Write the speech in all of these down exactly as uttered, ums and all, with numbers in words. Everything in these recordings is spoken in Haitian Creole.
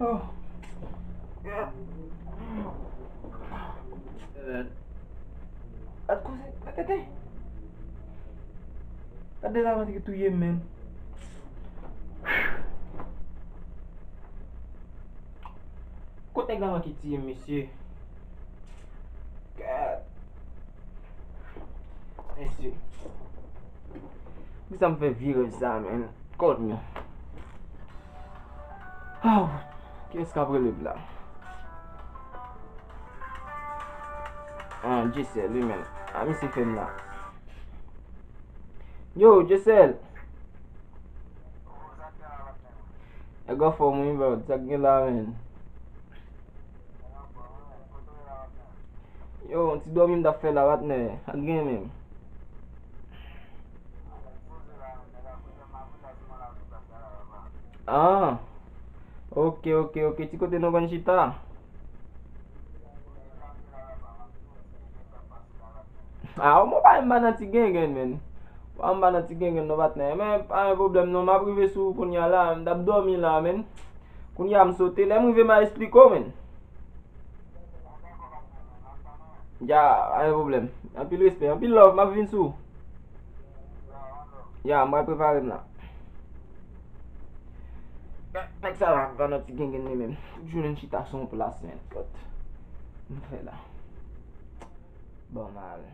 Oh. Gad koze, gad tete. Gad de lavan ki touye m, men. Kot nèg lavan ki tiye m, mesye? Gad. Mesye. Poukisa m fè vye rèv sa, men? Kòd mwen. Aw, kiyès k ap rele m la? Ah, Jesel, wi, men. Ah, misye fè m la. Yo, Jesel. Nèg anfòm wi, bro. Sa k gen la, men? Yo, yon ti dòmi m t ap fè la, patnè. Sa k gen menm? Ah. Ok, ok, ok. Ti kote nou konn chita? Ah, mwen pa anba nan ti gengen, men. Pa anba nan ti gengen, non, patnè. Men, pa gen pwoblèm, non. M ap rive sou ou kounye a la. M t ap dòmi la, men. Kounye a, m sote. Lè m rive, m a esplike w, men. Ya, pa gen pwoblèm. Anpil respè, anpil love, m ap vin sou ou. Ya, m pral prepare m la. Nèg sa la, pa nan ti gengen li menm. Tout jounen chita sou yon plas, men. Kot m fè la? Bon, m ale.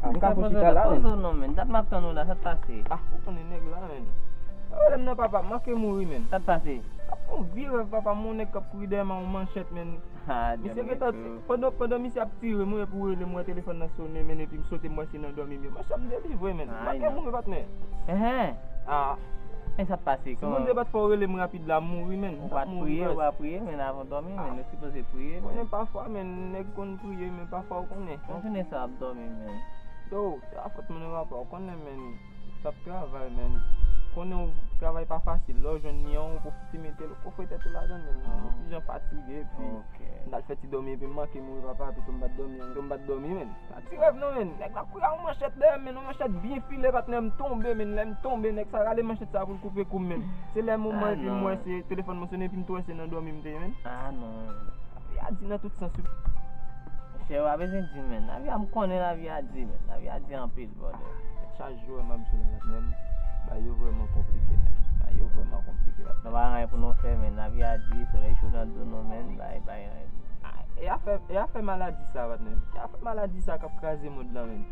Ah, m ka fon chita la, men. Poze w non, men. Dat m ap tann ou la, sa t pase? Ah, ou konnen nèg la, men. Sa rele m nan, papa, m manke mouri, men. Sa t pase? Ap fè yon vye rèv, papa, m wè yon nèg k ap kouri dèyè m ak yon manchèt, men. Ah, misye gentan, pandan, pandan misye ap tire m, wi, epi w rele m, wè telefòn nan sonnen, men, epi m sote, m wè se nan dòmi m ye. Manchè, m delivre, men. M manke mouri, patnè. Enhen. Ah. Men sa t pase, kòman? Si Bondye pa t fè w rele m rapid la, m mouri, men. Ou pa t priye, ou pa priye, men, avan w dòmi, men. Nou sipoze priye, men. Konnen pafwa, men, nèg konn priye, men pafwa ou konnen. Bon, jounen sa ap dòmi, men. Yo, se pa fòt moun nan, papa, ou konnen, men. T ap travay, men. Konnen w travay pa fasil. Lè w jwenn li an, ou pwofite mete l, ou kofre tèt ou ladan l, men. Ou ti jan fatige, epi m t al fè ti dòmi, epi m manke mouri, papa, pito m pa t dòmi, pito m pa t dòmi, men. Pa ti rèv non, men. Nèg la kouri ak yon manchèt dèyè m, men, yon manchèt byen file, patnè, m tonbe, men. Lè m tonbe, nèg sa rale manchèt sa pou l koupe kou m, men. Se lè moman, epi m wè se telefòn mwen sonnen, epi m tou wè se nan dòmi m te ye, men. Ah, non. Epi a di nan tout sans, wi. Chè, w pa bezwen di, men. Lavi a, m konnen lavi a di, men. Lavi a di anpil, brother. Chak jou, m ap di w la, men. Bagay yo vrèman konplike, men. Bagay yo vrèman konplike, men. Nou pa gen anyen pou nou fè, men. Lavi a di, solèy cho nan do nou, men. Bay, bay, bay. Ah, e afè, e afè maladi sa, patnè. E afè maladi sa k ap kraze mond lan, men.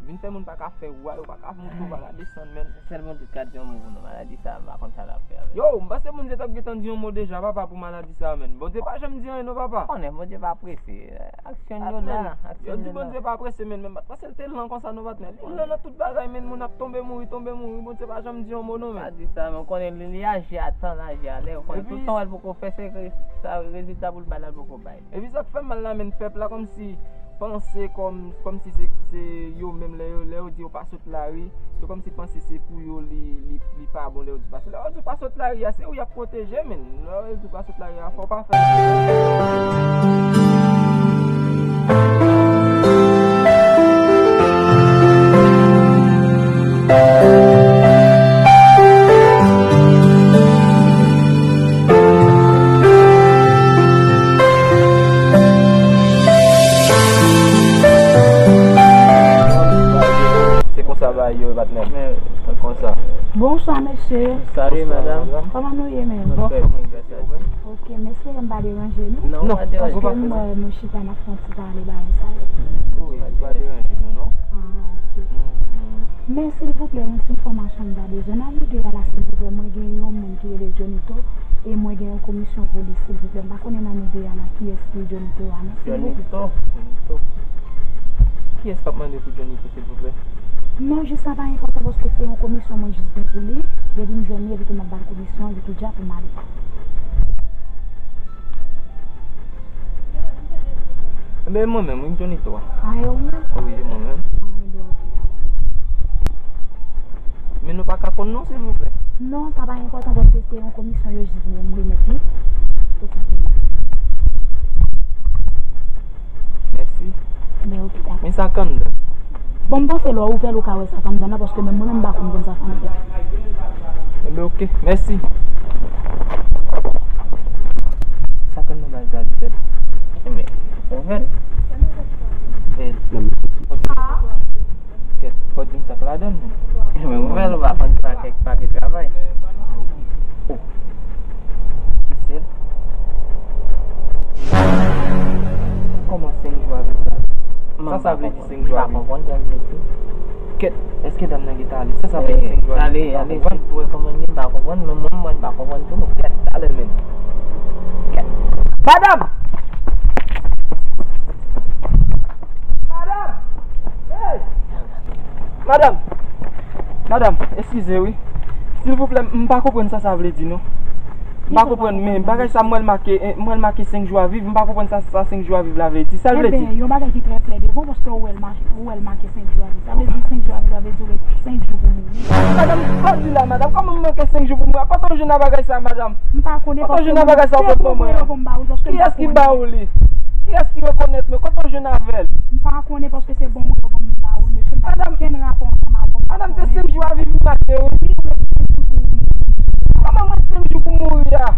Vin fè moun pa ka fè wè, yo pa ka monte, yo pa ka desann, men. Sèl Bondye k ka di yon mo pou nou. Maladi sa, m pa konn sa l ap fè avè nou. Yo, m panse Bondye t ap gentan di yon mo deja, papa, pou maladi sa, men. Bondye pa janm di anyen, non, papa. Konnen, Bondye pa prese. Aksyon yo la, aksyon yo la. Yo di Bondye pa prese, men, men m pa t panse l te lan konsa, non, patnè. Li lan nan tout bagay, men, moun ap tonbe mouri, tonbe mouri. Bondye pa janm di yon mo, non, men. Pa di sa, men, ou konnen li, li aji a tan, li aji a lè. Ou konnen tout tan wè l poko fè, se ke sa rezilta pou l bay la, l poko bay. Epi sa k fè m mal la, men, pèp la kòmsi panse kòm, kòmsi se, se yo menm lè yo, lè yo di yo pa sot lari, yo kòmsi panse se pou yo li, li, li pa bon lè yo di pa sot. Lè yo di pa sot lari a, se ou y ap pwoteje, men. Lè yo di pa sot lari a, fò w pa fè. Se konsa bagay yo ye, patnè. Men, konsa. Bonswa, mesye. Salut, madame. Kòman nou ye, menm? Nou trè byen, gras a Dye. Ok, m espere m pa deranje nou. Non, pa deranje. Paske m wè nou chita n ap fè yon ti pale bagay sa yo. Wi, pa deranje nou, non. Ah, ok. Men silvouplè, yon ti enfòmasyon m ta bezwen. Nan videyo a la, silvouplè, mwen gen yon moun ki rele Johnito, e mwen gen yon komisyon pou li, silvouplè. M pa konnen nan videyo a la kiyès ki Johnito a, non, silvouplè. Johnito? Johnito. Kiyès k ap mande pou Johnito, silvouplè? Non, jis sa pa enpòtan paske se yon komisyon mwen jis gen pou li. Depi m jwenn li, epi tou m ap ba l komisyon, epi tou dja pou m ale. Ebyen, mwen menm, wi, m Johnito a. Ah, e ou menm? Wi, e mwen menm. Ah, ebyen, ok, dakò. Men nou pa ka konn non, silvouplè. Non, sa pa enpòtan paske se yon komisyon yo jis ban m remèt li. Tou senpleman. Mèsi. Men ok, dakò. Men sa k anndan? Bon, m panse lè w ouvè l, ou ka wè sa k anndan nan, paske menm mwen menm m pa konn konn sa k anndan. Enben, ok. Mèsi. Sa k anndan bagay sa, Gisèle? Enben, ouvè l. Ouvè l. Kèt, fò di m sa k ladan l, men. Enben, ouvè l, ou pa konn sa kèk papye travay. Oh. Gisèle? Kòman senk jou a viv la? Sa, sa vle di senk jou a viv? M pa konprann sa l vle di. Kèt, èske dam nan gentan ale? Sa, sa vle di senk jou a viv? Ale, ale, si pou wè kòman li ye, m pa konprann, men mwen, mwen, m pa konprann tou, non. Kèt, talè menm. Kèt. Madanm! Madanm! Hey! Madanm! Madanm, eskize wi. Silvouplè, m pa konprann sa sa vle di non. M pa konprann, men bagay sa m wè l make, eh, m wè l make senk jou a viv, m pa konprann sa, sa senk jou a viv la vle di. Sa l vle di? Enben, yon bagay ki trè klè devan, paske ou wè l make, ou wè l make senk jou a viv. Sa vle di senk jou a viv, sa vle di ou gen senk jou pou mouri. Madanm, sa w di la, madanm? Kòman m manke senk jou pou mouri? Kote w jwenn nan bagay sa, madanm? M pa konnen. Kote w jwenn nan bagay sa w pot ban mwen an? Kiyès ki ba ou li? Kiyès ki rekonèt mwen? Kote w jwenn avè l? M pa konnen paske se bon mwen yo ban m ba ou l, mesye. M pa gen okenn rapò ansanm avè w. Madanm, se senk jou a viv m mache, wi. Kòman mwen senk jou pou mouri a?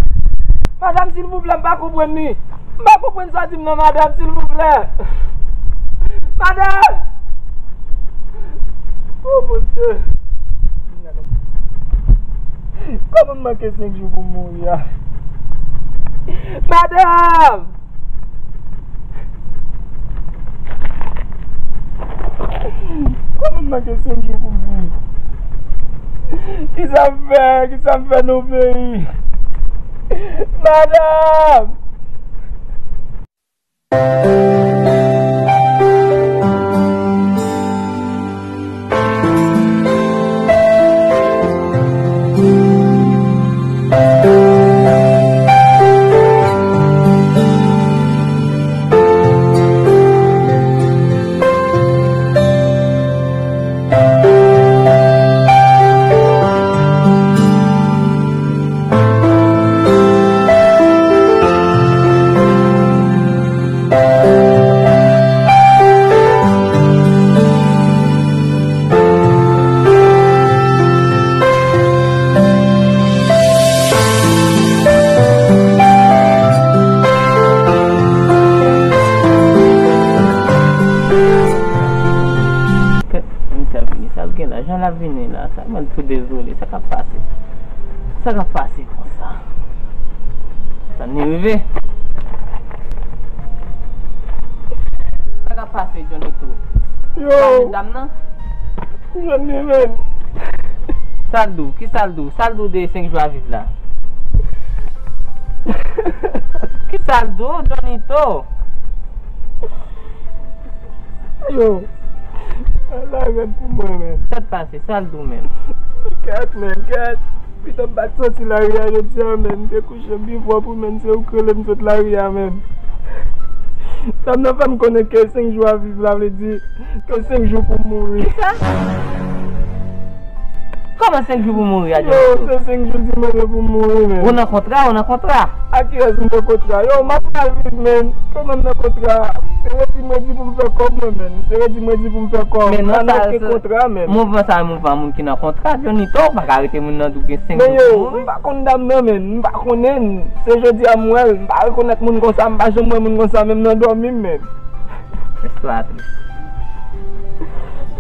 Madanm, silvouplè, m pa konprann li. M pa konprann sa w di m nan, madanm, silvouplè. Madanm! Oh, Bondye. Kòman m manke senk jou pou m mouri a? Madanm! Kòman m manke senk jou pou m mouri? Kisa m fè? Kisa m fè nan peyi? Madanm! Jan l ap vini la, sa mwen tou dezole, sa k ap pase? Sa k ap pase konsa? Sa ni rive? Sa k ap pase, Johnny tou? Yo! Sa jwenn dam nan? Jwenn li, menn. Sa l di w? Ki sa l di w? Sa l di w de senk jou a viv la? Ki sa l di w, Johnny tou? Yo, ala rèd pou mwen, menn. Sa t pase? Sa l di w menm? Kèt, menn, kèt. Pito m pa t soti lari a jodi a, menn. M te kouche byen pwòp wi, menn. Se ou k rele m sot lari a, menn. Dam nan fè m konnen ke senk jou a viv la vle di ke senk jou pou m mouri. Kisa? Kòman senk jou pou mouri a, Johnny? Yo, se senk jou di mwen pou mouri, menn. Ou nan kontra, ou nan kontra. A kiyès m nan kontra? Yo, m ap mal viv, menn. Kòman m nan kontra? Se redi mwen di pou m fè kòb mwen, menn. Se redi mwen di pou m fè kòb. Men non, sa, sa, kontra, menn. Mouvman sa, mouvman moun ki nan kontra. Johnny tou, ou pa ka rete moun nan dou gen senk jou pou mouri. Men yo, m pa konn dam nan, menn. M pa konnen l. Se jodi a m wè l. M pa rekonèt moun konsa. M pa janm wè moun konsa, menm nan dòmi m, menn. Lespwa tris.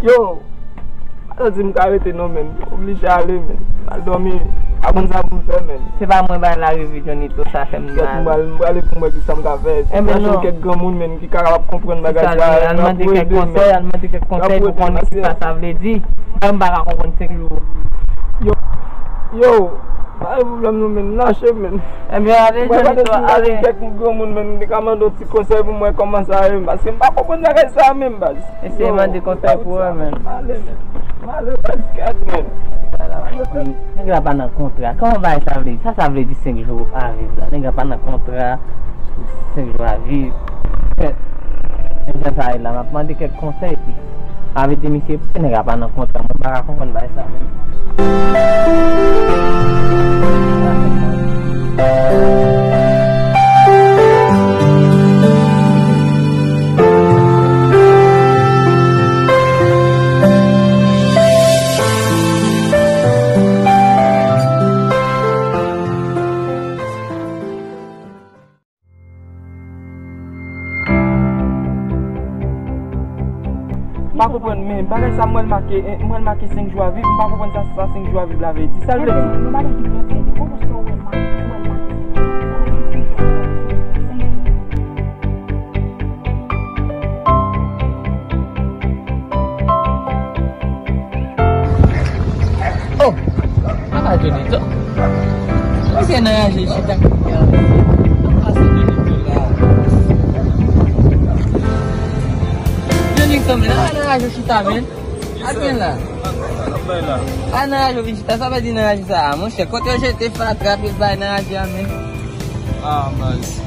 Yo, pa di m ka rete non, menn. Oblije ale, menn. M al dòmi. M pa konn sa pou m fè, menn. Se pa mwen bay larive, Johnny tou, sa fè m mal. M prale pou m wè kisa m ka fè. Ebyen non. Kèk granmoun, menn, ki kapab konprann bagay sa, al mande kèk konsèy, al mande kèk konsèy pou konnen kisa sa vle di. Mwen m pa ka konprann senk jou. Yo, yo, pa gen pwoblèm non, menn. Lache, menn. Ebyen, ale, Johnny tou, ale. Kèk granmoun, menn, ki ka mande yon ti konsèy pou mwen, kòman sa ye, paske m pa konprann bagay sa menm, baz. Eseye mande konsèy pou wè, menn. Male, menn. Male, baz, kèt, menn. Nèg la pa nan kontra. Kòman bagay sa vle di? Sa, sa vle di senk jou a viv la. Nèg la pa nan kontra, senk jou a viv. Kèt. Menm jan sa ye la, m ap mande kèk konsèy, pi. Avèk de misye, poutèt nèg la pa nan kontra, mwen pa ka konprann bagay sa menm. M pa konprann, men bagay sa m wè l make, eh, m wè l make senk jou a viv, m pa konprann sa, sa senk jou a viv la vle di. Sa l vle di? Enben, yon bagay ki trè serye, bon, paske w wè l make, w wè l make senk jou a viv, sa vle di senk jou. Oh! Papa Johnny, to. Misye nan raje chita. Pase Johnny to la. Johnny to, men, nan raje chita, men. Aten la. A nan raje vin chita, sa vle di nan raje sa a, monchè. Kote yo jete fatra, pil bay nan raje a, men. Ah, baz.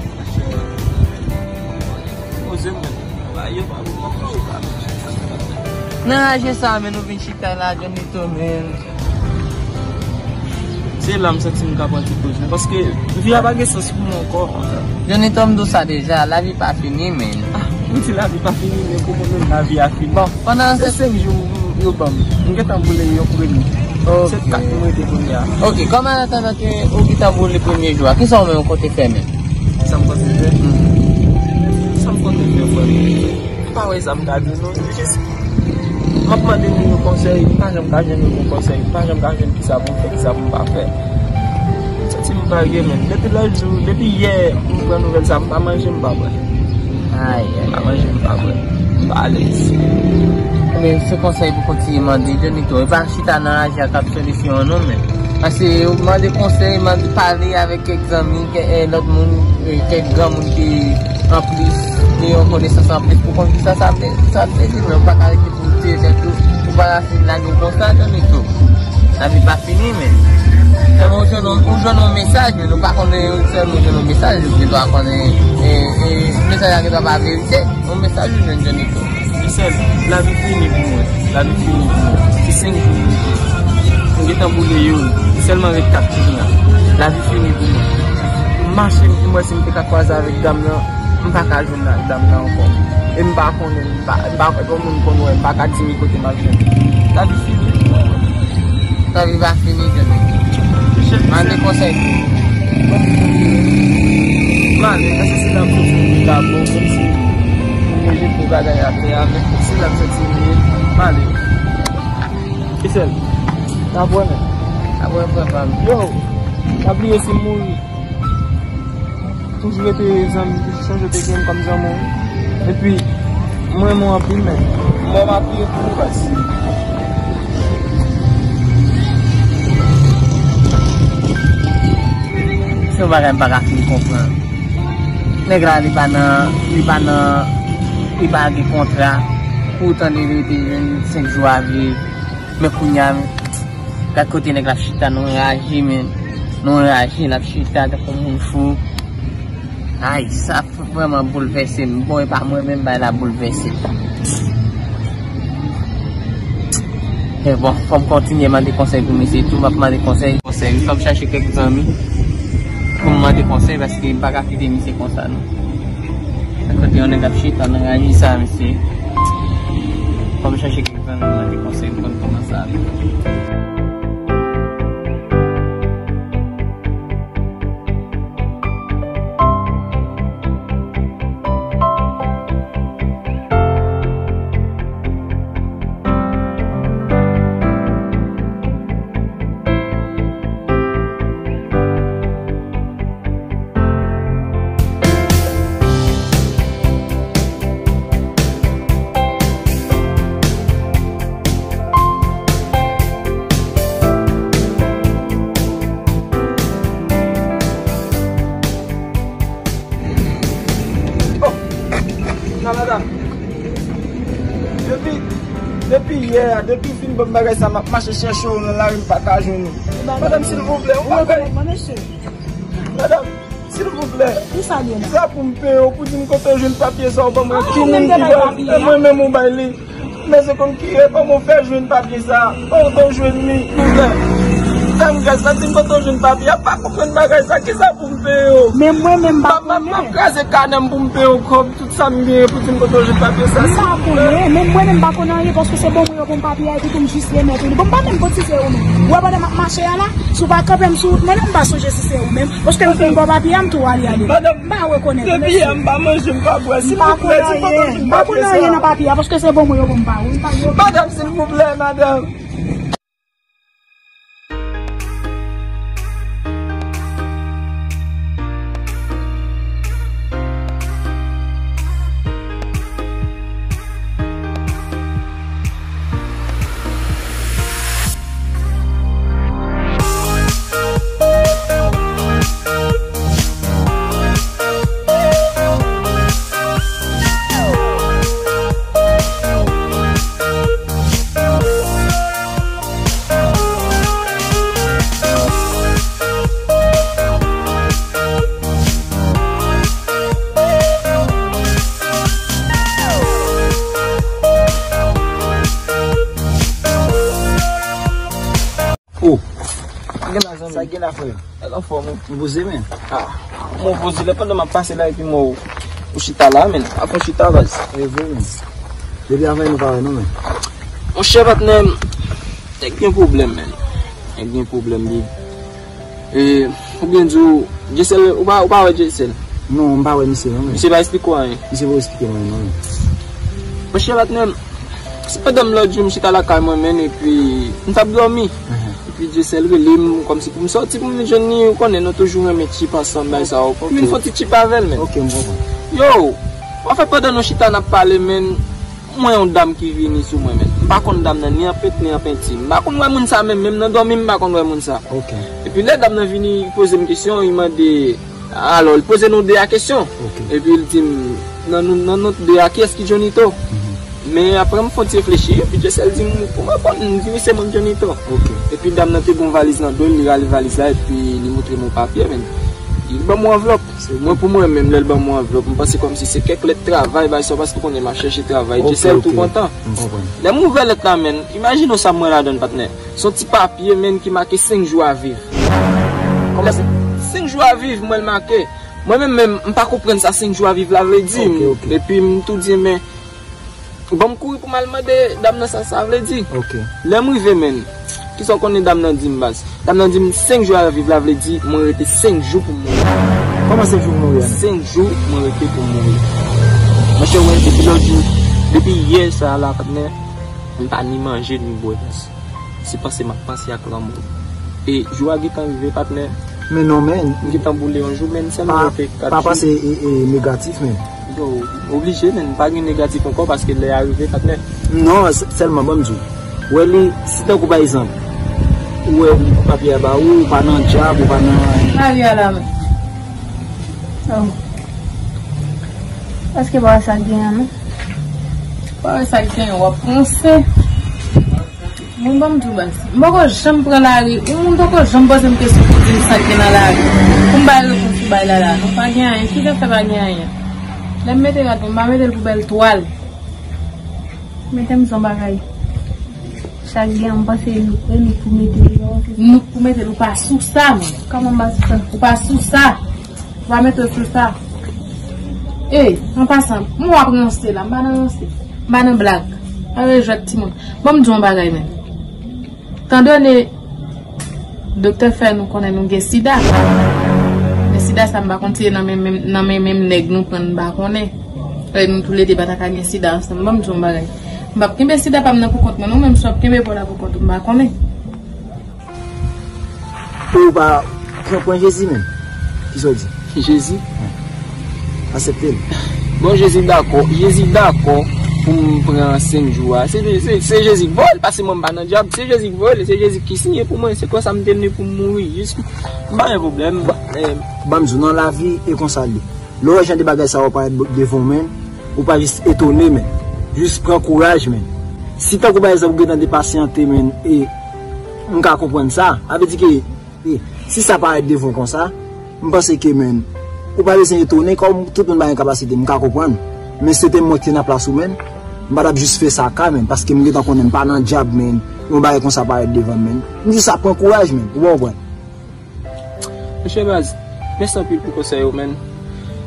Poze, men. Ba, yo pa bon, chita, men. Nan raje sa a, men, nou vin chita la, Johnny to, men. Se la m santi m ka pran ti poz mwen, paske vi a pa gen sans pou mwen ankò. Johnny to, m di w sa deja, lavi pa fini, men. Ah, ou di lavi pa fini, men pou mwen menm lavi a fini. Bon, pandan se senk jou yo ban m, m gentan boule yon premye. Se kat m rete kounye a. Ok, kòm an atandan ke ou gentan boule premye jou a, kisa ou menm ou konte fè menm? Sa m konte fè? Hmm. Sa m konte fè, frè m? M pa wè sa m ka di w non. Jis, m ap mande moun yo konsèy, m pa janm ka jwenn yon bon konsèy, m pa janm ka jwenn kisa pou m fè, kisa pou m pa fè. M santi m pa byen menm. Depi lòt jou, depi yè, m pran nouvèl sa, m pa manje, m pa bwè. Ay, ay, ay. M pa manje, m pa bwè. M pa alèz. Men se konsèy pou kontinye mande, Johnny to. E pa chita nan raje a k ap solisyon an non, men. Paske ou mande konsèy, mande pale avèk kèk zanmi, kèk, eh, lòt moun, eh, kèk granmoun ki anplis de yon konesans anplis pou konn kisa sa vle, sa vle di, men ou pa ka rete pou w tiye tèt ou, ou pa ka fin lage w konsa, Johnny to. Lavi pa fini, men. Sèlman ou jwenn yon, ou jwenn yon mesaj, men nou pa konnen sèlman ou jwenn yon mesaj, ou gendwa konnen, eh, eh, mesaj la gendwa pa verite, yon mesaj ou jwenn, Johnny to. Michel, lavi fini pou mwen. Lavi fini pou mwen. Se senk jou. M gentan boule youn. Li sèlman ret kat pou vin la. Lavi fini pou mwen. M mache, m wè si m te ka kwaze avèk dam nan. M pa ka jwenn la, dam nan ankò. E m pa konnen, m pa, m pa, e pa moun konn wè, m pa ka di m kote m ap jwenn. Lavi fini pou mwen. Lavi pa fini, Johnny. Mande konsèy. Mande, èske se la m soti m vin la bon, kòmsi m jete bagay atè a, men se la m soti m vin, mande. Sèl. N ap wè, men. N ap wè, frè pa m. Yo, pa bliye si m mouri, toujou rete zanmi, toujou chonje te gen m kòm zanmi w. Epi, m renmen w anpil, men. Mò m ap priye pou ou, baz. Se yon bagay m pa ka fin konprann. Nèg la, li pa nan, li pa nan, li pa gen kontra. Poutan li rete jwenn senk jou a viv. Men kounye a, gad kote nèg la ap chita, nou anraje, men. Nou anraje, l ap chita tankou moun fou. Ay, sa vrèman boulvèse m. Bon, e pa mwen menm, bagay la boulvèse. Men bon, fò m kontinye mande konsèy pou misye tou, m ap mande konsèy. Konsèy, wi, fò m chache kèk zanmi pou m mande konsèy, paske m pa ka kite misye konsa, non. Sa kote yon nèg ap chita nan rayi sa, mesye. Fò m chache kèk zanmi mande konsèy pou konn kòman sa ale. Oh! Nan, madanm. Depi, depi yè a, depi w fin ban m bagay sa, m ap mache chèche w nan lari, m pa ka jwenn ou. Madanm, silvouplè, yon bagay. Madanm, silvouplè. Kisa l ye la? Sa pou m peye w, pou di m kote w jwenn papye sa w ban mwen. Ah, tou moun ki bay, e mwen menm ou bay li. Men se konn ki e kòman w fè jwenn papye sa? Kote w jwenn li? Silvouplè. Fè m grès la, di m kote w jwenn papye a, pa konprann bagay sa, kisa pou m peye w? Men mwen menm m pa konnen. M ap kraze kanè m pou m peye w kòb, tout sa m genyen pou di m kote w jwenn papye sa. M pa konnen, men mwen menm m pa konnen anyen, paske se bon mwen yo ban m papye a, epi tou m jis remèt ou li. Bon, m pa menm kotize yo menm. Ou wè pandan m ap mache a la, si w pa kanpe m sou wout mwen la, m pa sonje si se ou menm. Paske m fin ba w papye a, m tou ale, ale. Madanm, m pa rekonèt ou, depi yè, m pa manje, m pa bwè. Silvouplè, di m pa konn anyen nan papye a, paske se bon mwen yo ban m pa ou. Madanm, silvouplè, madanm. Oh. Sa gen la, zanmi? Sa gen la, frè? Nèg anfòm, wi. M poze, men. Ah, mwen poze lè pandan m ap pase la, epi mwen ou chita la, men. Ap fè chita, baz. E vre, men. Depi avè nou pa wè, non, men. Monchè, patnè m, nèg gen pwoblèm, men. Nèg gen pwoblèm, big. E, oubyen di w, Jesèl, ou pa, ou pa wè Jesèl? Non, m pa wè misye, non, men. Misye pa esplike w anyen? Misye pa esplike mwen, non, men. Monchè, patnè m, se pandan m lòt jou, m chita lakay mwen, men, epi m t ap dòmi. Mhm. Epi Jesèl rele m, kòmsi pou m sòti, pou m vin jwenn li, ou konnen, nou toujou renmen tchip ansanm, bagay sa yo. Ok. M vin fè yon ti tchip avè l, men. Ok, m konprann. Yo, anfèt, pandan nou chita, n ap pale, men, mwen yon dam ki vini sou mwen, men. M pa konn dam nan ni an pent, ni an penti. M pa konn wè moun sa menm, menm nan dòmi m pa konn wè moun sa. Ok. Epi lè dam nan vini, li poze m kesyon, li mande, alò, li poze nou de a kesyon. Ok. Epi li di m, nan nou, nan nou de a, kiyès ki Johnito? Mhm. Men apre m fè yon ti reflechi, epi Jesèl di m, kòman konn, m di wi, se mwen k Johnito. Ok. Epi dam nan te gen yon valiz nan do l, li rale valiz la, epi li montre m yon papye, men. Li ban m yon anvlòp. Mwen, pou mwen menm, lè l ban m yon anvlòp, m panse kòmsi se kèk lèt travay, bagay sa, paske ou konnen m ap chèche travay. Ok, Jesèl tou kontan. M konprann. Lè m ouvè lèt la, men, imajine w sa m wè ladan l, patnè. Se yon ti papye, men, ki make senk jou a viv. Kòman se? Senk jou a viv, m wè l make. Mwen menm, menm, m pa konprann sa senk jou a viv la vle di. Ok, ok. Epi m tou di, men, Bon, m kouri pou m al mande dam nan sa sa vle di. Ok. Lè m rive, men, kisa w konnen dam nan di m, baz? Dam nan di m senk jou a viv la vle di mwen rete senk jou pou m mouri. Kòman senk jou pou mouri a? Senk jou mwen rete pou m mouri. Monchè, wè, depi lòt jou, depi yè sa a la, patnè, m pa ni manje, ni bwè, baz. Se panse m ap panse ak lanmò. E jou a gentan rive, patnè. Men non, men. M gentan boule yon jou, men sèlman pa, mete kat pa panse e, e, negatif, men. Yo, oblije, men. Pa gen negatif ankò, paske lè a rive, patnè. Non, s-, sèlman, ban m di w. Wè li, si tankou pa egzanp, ou wè papye a ba ou, ou pa nan djab, ou pa nan. Mari a la, men. Oh. Èske pa wè sa k genyen an, non? Pa wè sa k genyen, w ap panse. Mwen, ban m di w baz. M poko janm pran lari. Yon moun poko janm poze m kesyon pou di m sa k gen nan lari. Pou m bay repons pou bay la la. Non, pa gen anyen. Ki fè pa gen anyen? Lè m mete rad mwen, m pa mete l pou bèl twal. Mete m son bagay. Chak gen, m panse nou, e nou pou mete l. Nou pou mete l, ou pa sou sa, mwen. Kòman m pa sou sa? Ou pa sou sa. Ou pa mete l sou sa. E, an pasan, mwen w ap ranse la, m pa nan ranse. M pa nan blag. Pa nan jwèt timoun. Ban m di w yon bagay, men. Tandone, doktè fè nou konnen nou gen sida. Men sida sa, m pa konn si e nan men, men, nan men menm nèg nou pran, m pa konnen. E nou toulede pa ta ka gen sida ansanm. Ban m di w yon bagay. M p ap kenbe sida pa m nan pou kont mwen, non, menm si w ap kenbe pa w la pou kont ou, m pa konnen. Ou pa pran, pran Jezi menm. Kisa w di? Jezi? Asepte l. Bon, Jezi dakò. Jezi dakò pou m pran senk jou a. Se, se, se Jezi k voye l, paske mwen m pa nan djab. Se Jezi k voye l, se Jezi ki siyen pou mwen. Se konsa m te vle pou m mouri. Jis, m pa gen pwoblèm. Ba, eh, ban m di w, nan lavi, e konsa l ye. Lè w wè jan de bagay sa yo parèt bo-, devan w, men, ou pa jis etone, men. Jis pran kouraj, men. Si tankou, pa egzanp, ou gentan depasyante, men, e m ka konprann sa, sa vle di ke, e, si sa parèt devan w konsa, m panse ke, men, ou pa bezwen etone, kòm tout moun pa gen kapasite, m ka konprann. Men se te mwen ki te nan plas ou, men, m pa t ap jis fè sa ka, men, paske m gentan konnen m pa nan djab, men, yon bagay konsa parèt devan m, men. M jis ap pran kouraj, men, ou pa konprann. Monchè baz, mèsi anpil pou konsèy ou, menn.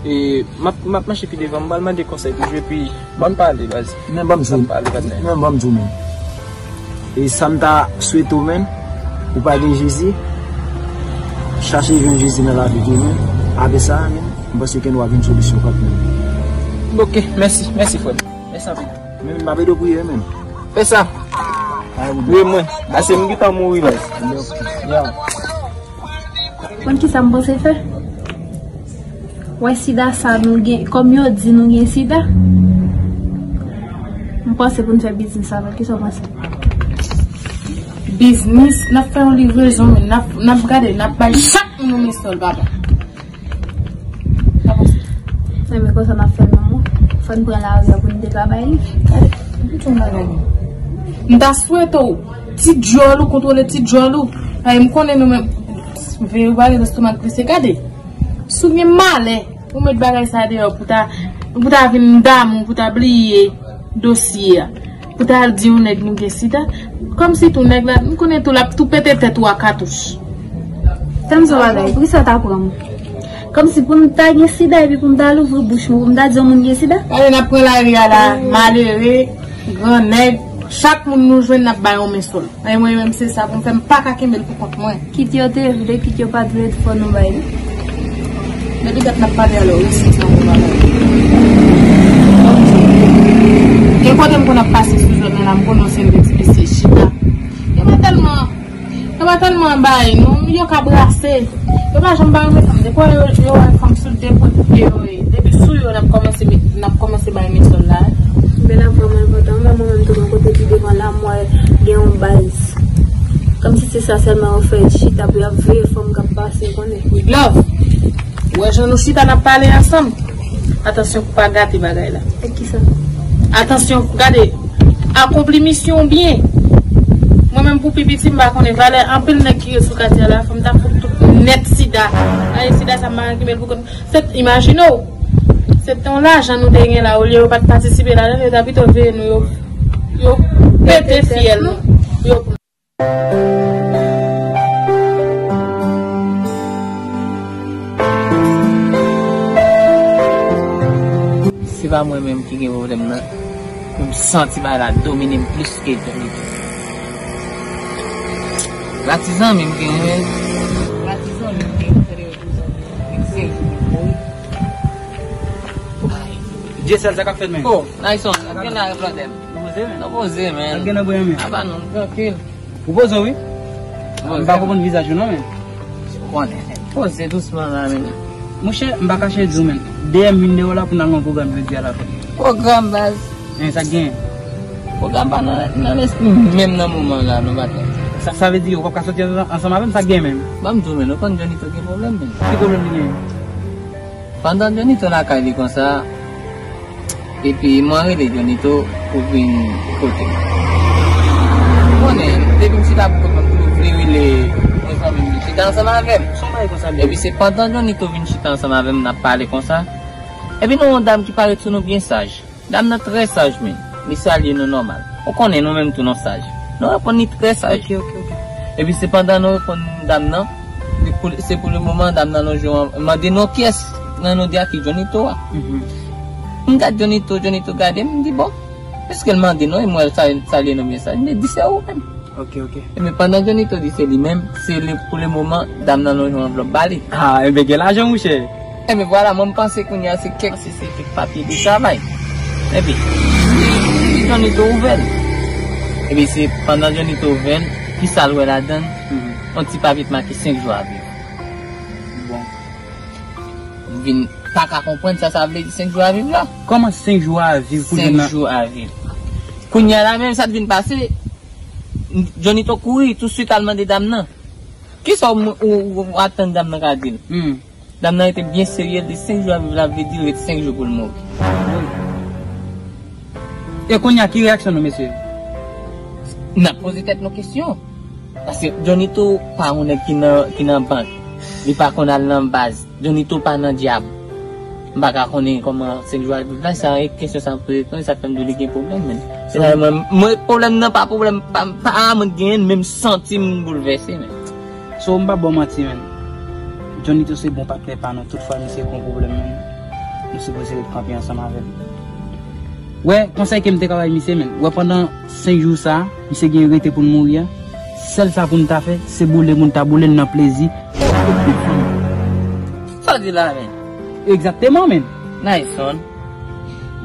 E m ap, m ap mache pi devan, m pral mande konsèy toujou, epi ban m pale, baz. Men ban m di w, men ban m di w, menn. E sa m ta swete w, menn, ou pa gen Jezi, chache jwenn Jezi nan lavi w, menn. Apre sa, menn, m panse ke nou ap jwenn solisyon kòk, menn. Ok, mèsi, mèsi, frè m. Mèsi anpil. Men m ap ede w priye, menn. Fè sa. Priye mwen. Ase m gentan mouri, baz. Ya. Konn kisa m panse fè? Wè sida sa nou gen, kòm yo di nou gen sida, m panse pou n fè biznis avè l. Kisa w panse? Biznis, n ap fè yon livrezon, men n ap, n ap gade, n ap bay chak moun yon mesòl, papa. Sa konsa. Enben, konsa n ap fè menm, wi. Fò n pran lari a pou n te ka bay li. Gade, m di w bagay. M ta swete w, ti djòl ou, kontwole ti djòl ou. Ay, m konnen nou menm, veye w pa gen lestomak blese. Gade, si w gen malè, ou met bagay sa deyò pou ta, pou ta vin damou, pou ta bliye dosye a. Pou ta al di yon nèg nou gen sida. Kòmsi tou nèg la, m konnen tou l ap tou pete tèt ou a katouch. Tann yon bagay, poukisa w ta pran m? Kòmsi pou m ta gen sida epi pou m ta louvri bouch mwen, pou m ta di yon moun gen sida? Gade, n ap pran lari a la, malere, gran nèg, chak moun nou jwenn, n ap bay yon men sou l. Ay, mwen menm, se sa pou m fè, m pa ka kenbe l pou kont mwen. Kit yo te vle, kit yo pa t vle, fò nou bay li. Depi dat n ap pale a la, w resi sa, mwen pa bay. Gen kote m konn ap pase sou zòn nan la, m konnen yon seri de ti mesye chita. Yo pa tèlman, yo pa tèlman bay, non, yo ka brase. Yo pa janm bay yon fanm. Depi yo, yo wè fanm sou de pwen pou pye yo ye. Depi sou yo, n ap kòmanse met, n ap kòmanse bay mesòl la. Men la vrèman enpòtan. Mwen menm tou, mwen kote pi devan la, mwen gen yon baz. Kòmsi se sa sèlman yo fè, chita pou y ap veye fanm k ap pase, konnen. With love. Ou wè jan nou chita n ap pale ansanm. Atansyon pou pa gate bagay la. E kisa? Atansyon, gade, akonpli misyon w byen. Mwen menm pou pi piti, m pa konnen valè anpil nèg ki ret sou katye a la, fò m ta fout tout nèt sida. Ay, sida sa m pa gen ki bèl pou kont. Se, imajine w, se te yon lajan nou te gen la, olye yo pa t patisipe ladan l, yo ta pito veye nou, yo, yo pete fyèl nou. Yo Se pa mwen menm ki gen pwoblèm nan. M santi bagay la domine m plis ke domine. La ti zanmi m genyen. La ti zanmi m genyen, se de yo tou zanmi. Dyesèl, sa k ap fèt, men? Oh, Nayson, sa k ap gen la, brother? Nou poze, men? Nou poze, men. Sa k gen nan bwè, men? Apa non, trankil. Ou poze wi. Poze. M pa konprann vizaj ou non, men. Ou konnen. Poze dousman la, men. Monchè, m pa kache di w, men. D M vin de w la pou n al nan pwogram jodi a la, frè. Pwogram, baz. Men sa k genyen? Pwogram pa nan, nan lespri m menm nan moman la, non, patnè. Sa, sa vle di ou p ap ka soti ansanm, ansanm avè m, sa k genyen menm? Ban m di w, men, ou konn Johnny tou gen pwoblèm, men. Ki pwoblèm li genyen? Pandan Johnny tou lakay li konsa, epi mwen rele Johnny tou pou vin kote m. Ou konnen, depi m chita pou kote m, m toujou vle rele yon zanmi m vin chita ansanm avè m. Son bagay konsa li ye. Epi se pandan Johnny tou vin chita ansanm avè m, n ap pale konsa. Epi nou yon dam ki parèt sou nou byen saj. Dam nan trè saj, men. Li salye nou nòmal. Ou konnen nou menm tou nou saj. Nou reponn li trè saj. Ok, ok, ok. Epi se pandan nou reponn dam nan, li pou, se pou le moman dam nan lonje yon, mande nou kiyès nan nou de a ki Johnny tou a. Mhm. M gad Johnny tou, Johnny tou gade m, m di bon. Piske l mande nou, e mwen sa, salye nou byen saj, m di se ou menm. Ok, ok. Ebyen, pandan Johnny tou di se li menm, se li, pou le moman, dam nan lonje yon anvlòp ba li. Ah, ebyen, gen lajan, monchè. Ebyen, vwala, mwen, m panse kounye a se kèk, se, se kèk papye de travay. Ebyen, Johnny tou ouvè l. Ebyen, se pandan Johnny tou ouvè l, ki sa l wè ladan l? Mhm. Yon ti papye t make senk jou a viv. Bon. M vin pa ka konprann sa sa vle di senk jou a viv la. Kòman senk jou a viv pou jwenn nan? Senk jou a viv. Kounye a la menm, sa t vin pase, Johnny tou kouri touswit al mande dam nan. Kisa w, ou, ou, ou atann dam nan ka di l? Hmm. Dam nan rete byen serye, l di senk jou a viv la vle di l ret senk jou pou l mouri. E kounye a, ki reyaksyon nou, mesye? N ap poze tèt nou kesyon. Paske Johnny tou pa yon nèg ki nan, ki nan bank. Li pa konn al nan baz. Johnny tou pa nan dyab. M pa ka konnen kòman senk jou a viv la, sa e kesyon sa m poze tou, sa fè m di w li gen pwoblèm, men. Se la, mwen, mwen, pwoblèm nan pa pwoblèm pa, pa mwen genyen, men m santi m boulvèse, men. So, m pa ba w manti, men. Johnny tou se bon patnè pa nou, tout fwa misye gen yon pwoblèm, men, nou sipoze ret kanpe ansanm avè l. Wè, konsèy ke m te ka bay misye, men. Wè, pandan senk jou sa, misye gen rete pou l mouri a. Sèl sa pou n ta fè, se boule pou n ta boule l nan plezi. Sa w di la, men? Egzakteman, men. Nayson.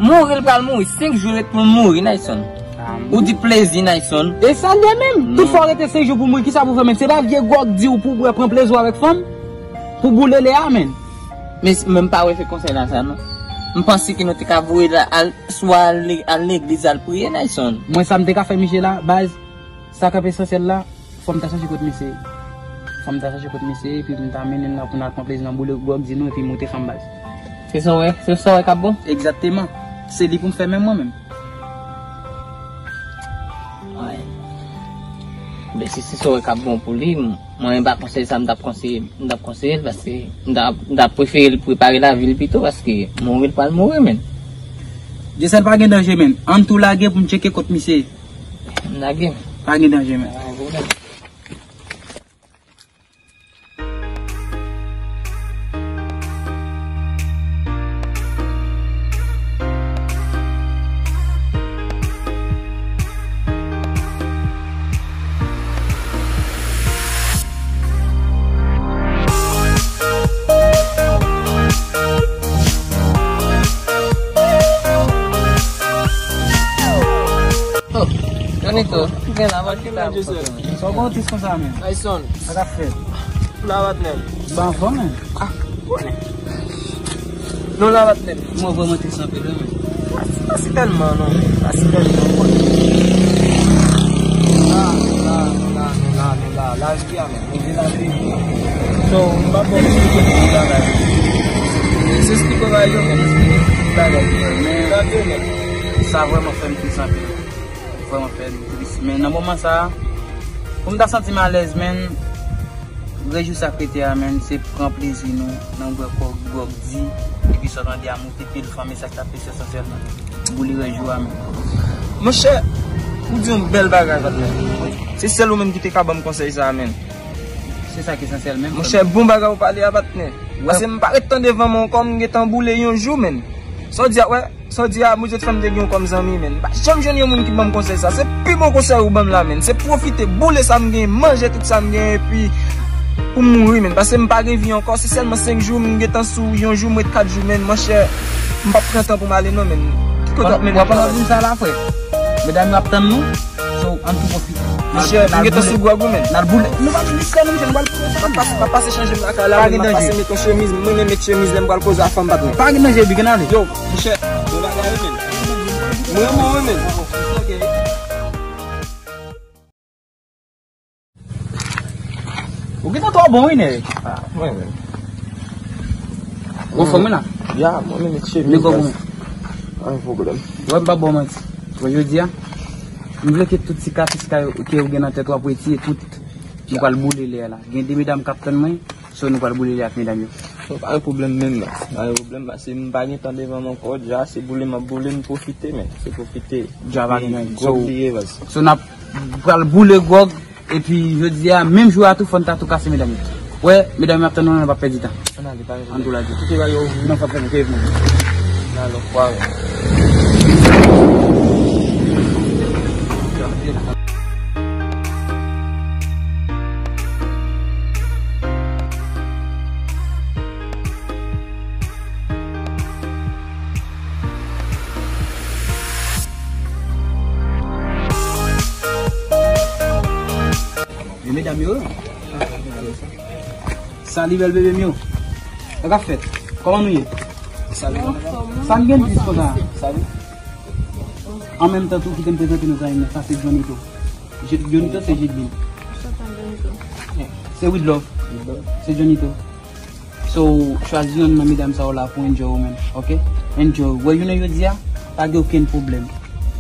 Mouri, l pral mouri. Senk jou ret pou l mouri, Nayson. Ah, ou di plezi, Nayson. E sa l ye menm? Non. Tout fwa w rete senk jou pou mouri, kisa pou fè menm? Se pa vye gwòg di w pou w bwè, pran plezi w avèk fanm? Pou boule lè a, men. Men, men m pa wè se konsèy la sa, non. M panse ke nou te ka voye l al, swa al le-, al legliz al priye, Nayson. Mwen, sa m te ka fè misye la, baz, sa k ap esansyèl la, fò m ta chache kot misye ye. Fò m ta chache kot misye ye, epi m ta mennen l la pou n al pran plezi nan boule gwòg di nou, epi moute fanm baz. Se sa w wè, se sa w wè k ap bon? Egzakteman. Se li pou m fè menm mwen menm. Ay. Men si se sa w wè k ap bon pou li, m-, mwen, e pa konsèy sa m t ap konseye, m t ap konseye l, paske m t ap, m t ap prefere l prepare lavi l pito, paske mouri l pral mouri, men. Dyesèl pa gen danje, men. Ann tou lage pou m tcheke kot misye ye. M lage. Pa gen danje, men. Pa gen pwoblèm. Oh, Johnny tou, ki gen la, va ki la. Sa w gen yon tris konsa, men? Ayson. Sa k ap fèt? Ou la, patnè m? Ou pa anfòm, men? Ah, konnen. Nou la, patnè m? Mwen vrèman tris anpil, wi, men. Pa, pa si tèlman, non. Pa si tèlman, konnen. Nou la, nou la, nou la, nou la, nou la. Lavi a, men. Mwen di lavi. So, m pa bon eksplike tout bagay. Se eksplike w bagay yo, men eksplike tout bagay. Men, lavi yo, men. Sa vrèman fè m tris anpil. Vrèman fè m tris. Men nan moman sa a, pou m ta santi m alèz, men, rejou sa k rete a, men, se pran plezi nou nan bwè kòk, gwòg di, epi sa w tande a moute pil fanm, e sa k t ap pese esansyèlman. Boule rejou a, men. Monchè, ou di yon bèl bagay, patnè. Se sèl ou menm ki te ka ban m konsèy sa a, men. Se sa k esansyèl menm. Monchè, bon bagay ou pale a, patnè. Wè. Paske m pa ret tan devan men w ankò, m gentan boule yon jou, men. Sa w di a, wè. Sa w di a, Bondye t fè m te gen w kòm zanmi, men. M pa janm jwenn yon moun ki ban m konsèy sa. Se pi bon konsèy ou ban m la, men. Se pwofite, boule sa m gen, manje tout sa m gen, epi pou m mouri, men. Paske m pa gen vi ankò, se sèlman senk jou, m gentan sou yon jou, m ret kat jou, men. Monchè, m p ap pran tan pou m ale, non, men. Ki kote w ap mennen m? W ap anvi di m sa la, frè? Medam yo ap tann nou. So, Ann tou pwofite. Monchè, m gentan sou gwòg ou menm. N al boule. Nou pa vin isit la non, monchè, nou pral pran. M ap pase, m ap pase chanje m lakay la, m ap pase met yon chemiz, m renmen met chemiz lè m pral koze a fanm pa t mwen. Pa gen danje, big, ann ale. Yo, monchè, bon bagay wi menm. M renmen w wi menm. Ou gentan twò bon wi nèg. Ah, mwen menm. Ou anfòm wi la? Ya, mwen menm met chemiz. Nèg ou bon. Pa gen pwoblèm. Wè, m p ap ba w manti. Bon, jodi a, m vle ke tout sikatris ke ou gen nan tèt ou ap retire tout. Nou pral boule lè a la. Gen de medam k ap tann mwen, so nou pral boule lè ak medam yo. So, pa gen pwoblèm menm non. Pa gen pwoblèm paske m pa gen tan devan m ankò, dja se boule m ap boule, m pwofite, men se pwofite. Dja pa gen anyen. Gwòg li ye, baz. So n ap pral boule gwòg, epi jodi a, menm jou a tou, fò n ta tou kase medam yo. Wè, medam yo ap tann nou, nou pa pèdi tan. Ann ale, pa gen pwoblèm. Ann tou la, di. Kite bagay yo ouvri. Non, fò n fèmen, kite vin. Nan lòt fwa. E medam yo. Sali bèl bebe m yo. Sa k ap fèt? Kòman nou ye? Sali. Sa m gen dis konsa? Sali. An menm tan tou, kite m prezante nou zanmi mwen. Sa se Johnito. Je- Johnito se Jedlin. Se With Love. Se Johnito. So, chwazi yonn nan medam sa yo la pou enjoy ou menm, ok? Enjoy. Wè, jounen jodi a, pa gen okenn pwoblèm.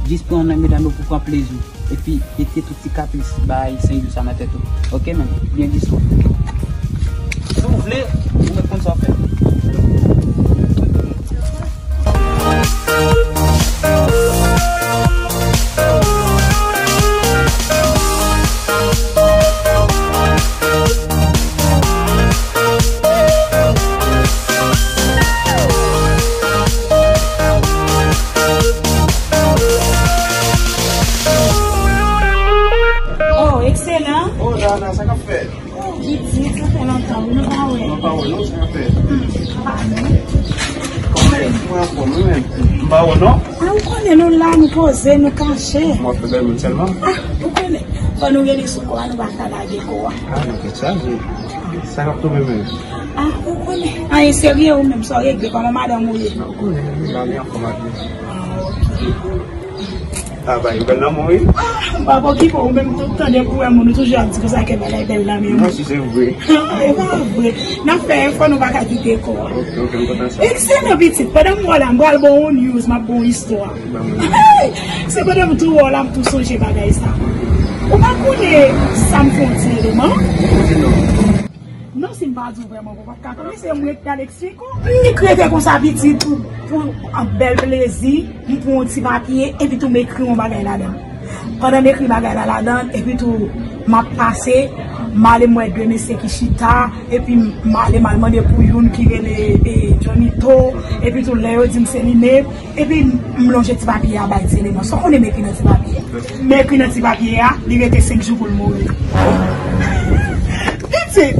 Jis pran yonn nan medam yo pou pran plezi. Epi, mete tout sikatris bay senk jou sa nan tèt ou. Ok, menm? Byen di sou. Si w vle, ou mèt konn sa w fè. Oh, ekselan. Oh, Dana, sa k ap fèt? Oh, pitit, sa fè lontan, wi, nou pa wè. Nou pa wè, non, sa k ap fèt? Hmm, pa nou. Kòman w ye? Mwen anfòm, wi, men. M pa wè w, non? Ah, ou konnen nou la, nou poze, nou kache. M ap fè bèl moun sèlman. Ah, ou konnen. Fò nou rele sou kò a, nou pa ka lage kò a. Ah, nan tèt chaje. Sa k ap tonbe menm? Ah, ou konnen. Anyen serye ou menm, sa w regle, kòman madanm ou ye? Ou konnen, li la, li anfòm ak li. Ah, ok. Ah, ba, yo bèl nan mwen, wi. Ah, m pa okipe ou menm, tout tan depi w wè moun, ou toujou ap di konsa ke bagay bèl nan men moun. Non, si se vre. Ah, e pa vre. N ap fè efò, nou pa ka kite kò a. Ok, ok, m kontan sa. Ekselan pitit, pandan m wè w la, m pral ba w yon news, m ap ba w yon istwa. Hey! Se pandan m tou wè w la, m tou sonje bagay sa. Ou pa konnen sa m fè yon ti eleman? Di non. Non, si m pa di w vrèman, ou pa t ka konnen, se mwen k pral eksplike w. M nik rete konsa pitit pou, pou an bèl plezi, m pran yon ti papye, epi tou m ekri yon bagay ladan l. Pandan m ekri bagay la ladan l, epi tou m ap pase, m ale m wè de mesye ki chita, epi m ale m al mande pou youn ki rele, e, Johnito, epi tou lè yo di m se li menm, epi m lonje ti papye a bay ti eleman. Sa w konnen m ekri nan ti papye a? M ekri nan ti papye a, li rete senk jou pou l mouri. Pitit,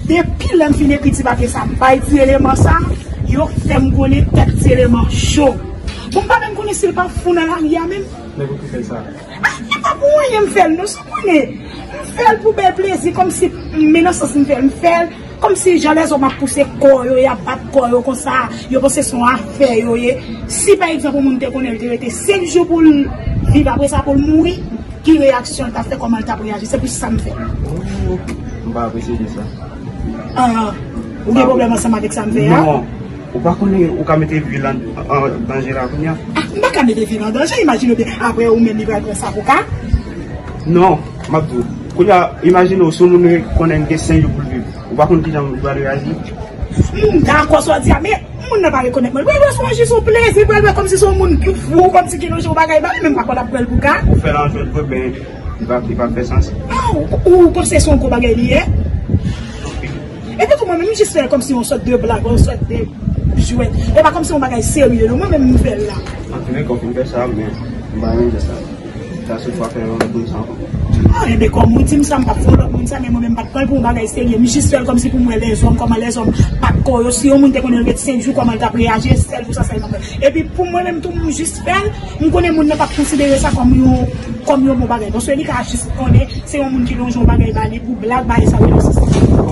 depi lè m fin ekri ti papye sa, m bay ti eleman sa, yo fè m konnen tèt ti eleman cho. Bon, m pa menm konnen si l pa fou nan lari a menm. Men pou ki fè sa? Ah, e pa pou anyen m fè l, non, sa w konnen. M fè l pou bèl plezi, kòmsi, men nan sans m fè l, m fè l kòmsi jan lèzòm ap pouse kò yo, y ap bat kò yo konsa, yo panse se yon afè yo ye. Si, pa egzanp, yon moun te konnen l te rete senk jou pou l viv, apre sa pou l mouri, ki reyaksyon l t ap fè, kòman l t ap reyaji? Se pou sa m fè l. Oh, m pa apresye de sa. Ah, ou gen pwoblèm ansanm avèk sa m fè a? Non. Ou pa konnen ou ka mete vi l an, an danje la kounye a? Ah, m pa ka mete vi l an danje, imajine w byen, apre ou menm li pral pran sa pou ka? Non, m ap di w. Kounye a, imajine w, si yon moun konnen l gen senk jou pou l viv, ou pa konn kijan moun pral reyaji? M dakò sa w di a, men moun nan pa rekonèt mwen. Li pral wè se jis yon plezi, li pral wè kòmsi se yon moun ki fou, kòmsi ki nan yon bagay, ba li menm pa konn ap pran l pou ka. Ou fè l an jwèt vre, men li pa, li pa fè sans. Ah, ou, ou panse se yon gwo bagay li ye? Epi tou, mwen menm, m jis fè l kòmsi yon sòt de blag, yon sòt de jwèt. E pa kòmsi yon bagay serye, non. Mwen menm, m fè l la. Antouleka, w fin fè sa, men m pa renmen sa. Sèl fwa fè yon lòt moun sa ankò. Ah, enben, kòm ou di m sa, m p ap fè yon lòt moun sa, men mwen menm m pa t pran l pou yon bagay serye. M jis fè l kòmsi pou m wè lèzòm, kòman lèzòm pa t ko yo. Si yon moun te konnen l ret senk jou, kòman l t ap reyaji, e sèl pou sa sèlman m fè l. Epi pou mwen menm tou, m jis fè l, m konnen moun nan p ap konsidere sa kòm yon, kòm yon bon bagay. Paske li ka jis konnen se yon moun ki lonje yon bagay ba li pou blag, bagay sa yo, se sa.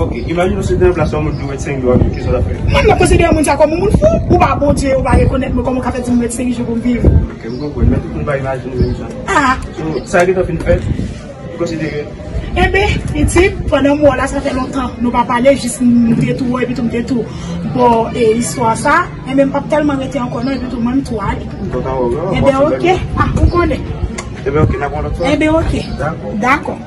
Ok, imajine w si w te nan plas yon moun ki ret senk jou ap viv, kisa w t ap fè? Mwen, m ap konsidere moun sa kòm yon moun fou. Ou pa Bondye, ou pa rekonèt mwen, kòman w ka fè di m ret senk jou pou m viv? Ok, m konprann, men tout moun pa imajine menm jan. Ah. So, sa gentan fin fèt, ou konsidere? Enben, pitit, pandan m wè w la, sa fè lontan nou pa pale, jis m te tou wè, epi tou m te tou ba w, e, istwa sa. Enben, m p ap tèlman rete ankò non, epi tou mwen m tou ale. M kontan wè w, non? Enben, ok. Ah, ou konnen. Enben, ok, n ap wè w lòt fwa. Enben, ok. Dakò. Dakò.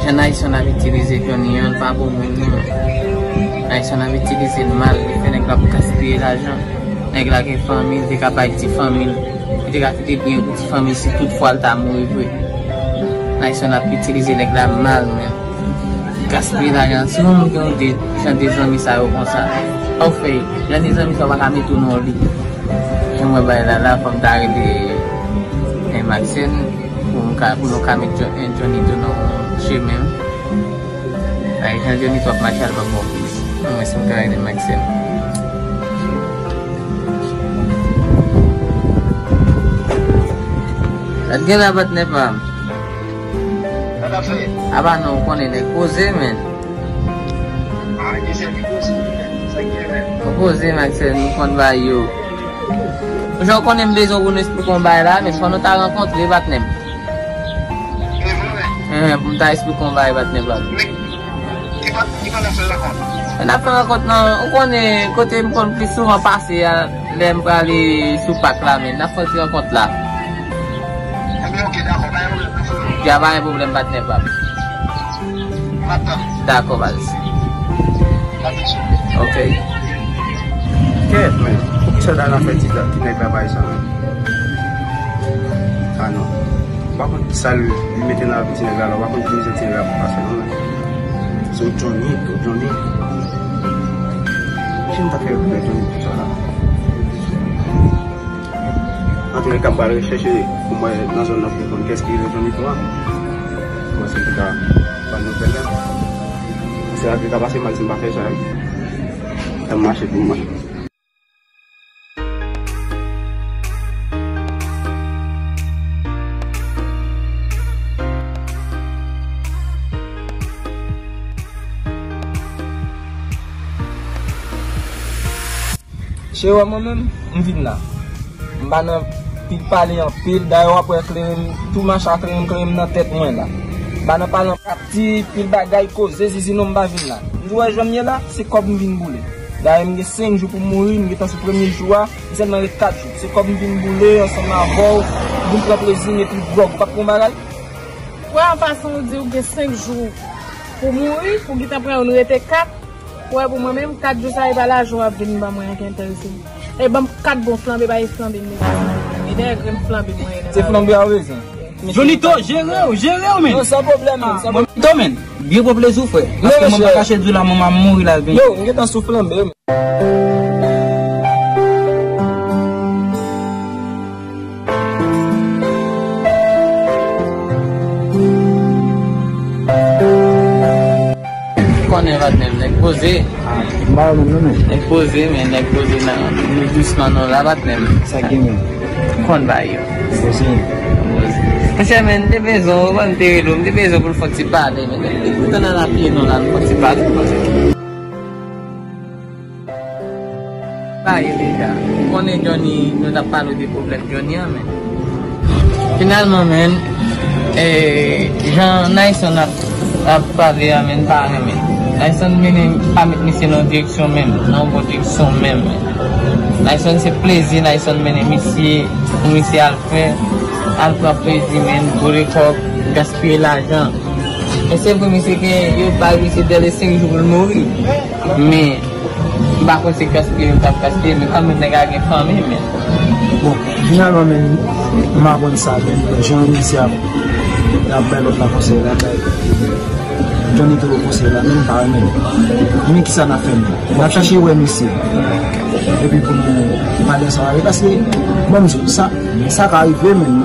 Jan Nayson ap itilize Johnny an, l pa bon moun non. Nayson ap itilize l mal, li fè nèg la ap gaspiye lajan. Nèg la gen fanmi, li te ka bay ti fanmi l. Li te ka kite byen pou ti fanmi l si toutfwa l ta mouri vre. Nayson ap itilize nèg la mal, men. Gaspiye lajan. Si yon moun gen yon de, jan de zanmi sa yo konsa, sa w fè? Jan de zanmi sa yo pa ka mete w nan yon lit. Jan mwen bay la la, fò m ta rele, eh, Maxine, pou m ka, pou nou ka met John-, eh, Johnny tou nan chemen. Ay, jan Johnny t ap mache al pa bon. Mwen si m ka rele Maxine. Sa t gen la patnè pa m? Sa t ap fè? Apa non, ou konnen nèg poze, men. Ah, gen sèl ki poze, men. Sa k gen, men? Ou poze, Maxine, nou konn bagay yo. Jan w konnen m bezwen pou nou esplike yon bagay la, men fò nou ta rankontre, patnè m. E vre, men. Eh, pou m ta esplike yon bagay, patnè pa m. Men, ki pa, ki pa n ap fè rankont? N ap fè rankont nan, ou konnen kote m konn plis souvan pase a, lè m prale sou pak la, men n ap fè ti rankont la. Enben, ok, dakò, pa gen pwoblèm, dakò. Ya, pa gen pwoblèm, patnè pa m. M ap tann. Dakò, baz. M ap tann sou. Ok. Kèt, men, poukisa Dana fè ti, ti nèg la bay sa, men? Ah, non. M pa konn ki sa li, li mete nan lavi ti nèg la, la, m pa konn ki mizè ti nèg la ap pase, non, men. Se yon Johnny, yon Johnny. Kiyès m ta fè yon Johnny pou sa la? Antoulèka, m pral rechèche pou m wè nan zòn nan pou m konn kiyès ki rele Johnny tou a. Mwen si m te ka ban nouvèl la. Se lavi ka pase mal si m pa fè sa, wi. Fè m mache pou m wè. Cheri, wè mwen menm, m vin la. M pa nan pil pale anpil, dayè w ap wè kleren m, tou mache a kleren m, kleren m nan tèt mwen la. M pa nan pale anpil, pil bagay, koze, zizi non, m pa vin la. M di w wè jan m ye la, se kòb m vin boule. Dayè m gen senk jou pou m mouri, m gentan sou premye jou a, m sèlman ret kat jou. Se kòb m vin boule ansanm avè w, m vin pran plezi m epi dwòg, ou p ap pran bagay? Wè, an pasan ou di ou gen senk jou pou mouri, pou gentan pran youn rete kat. Wè, pou mwen menm, kat jou sa, e pa lajan w ap vin ban mwen an ki enterese m. E ban m kat bon flanbe, pa e flanbe m bezwen. E dèyè grenn flanbe mwen ye nan lari. Se flanbe a w bezwen? Johnny to, jere w, jere w, men. Non, san pwoblèm, men, san pwoblèm. Johnny to, men. Byen pran plezi w, frè. Paske mwen pa kache di w la, manman m mouri la, vini. Yo, m gentan sou flanbe, men. Konnen patnè m, nèg poze. Ah, m pa wè moun non, men. Nèg poze, men nèg poze nan, nou dousman non la, patnè m. Sa k gen, men? Konn bagay yo. Poze. Poze. Monchè, men, m te bezwen w, ban m te rele w, m te bezwen pou l fè yon ti pale, men. Li gentan nan lapye non la, nou fè yon ti pale, monchè. Ba ye deja. Ou konnen Johnny, nou t ap pale w de pwoblèm Johnny an, men. Finalman, men, eh, jan Nayson ap, ap pale a, men, m pa renmen. Nayson mennen, pa met misye nan yon direksyon menm, nan yon bon direksyon menm, men. Nayson se plezi, Nayson mennen misye, pou misye al fè, al pran plezi, men, boule kòb, gaspiye lajan. E se vre, misye gen, yo bay misye dèle senk jou pou l mouri. Men, m pa konn se gaspiye yo t ap gaspiye, men kanmenm nèg la gen fanmi, men. Bon, finalman, men, m aprann sa, men, jan misye ap, ap bay lòt la konsèy la, bay. Johnny te pran konsèy la, men m pa renmen l. Men kisa n ap fè menm? N ap chache wè misye. Epi pou nou pale ansanm avè l. Paske, bon, m di, sa, sa ka rive, men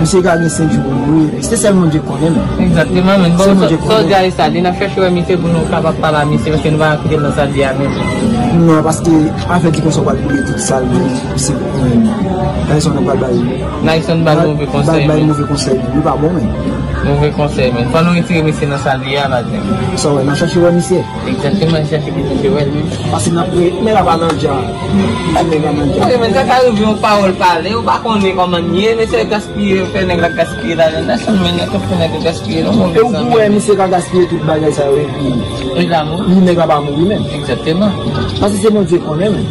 misye ka gen senk jou pou mouri. Se sèl Bondye konnen, men. Egzakteman, men. Bon, sa w di a e sa, li n ap chache wè misye pou nou kapab pale a misye, paske nou pa kite l nan sa l ye a menm. Non, paske afè di konsa w pral boule tout sa l, men misye, men, Tyson nou pral bay. Tyson bay move konsèy, bay move konsèy, li pa bon, men. Move konsèy, men. Fò nou retire misye nan sa l ye a, la, men. Sa w wè, n ap chache wè misye. Egzakteman, chache ki te wè l menm. Paske n ap pre, nèg la pa nan dja. Nèg la nan dja. Wi, men sa ka rive yon pawòl pale, ou pa konnen kòman l ye, men se gaspiye, fè nèg la gaspiye lajan nasyonal, men nèg la fè nèg la gaspiye, non, e ou pou wè misye ka gaspiye tout bagay sa yo, epi li nèg la pa mouri menm. Egzakteman. Paske se Bondye konnen menm.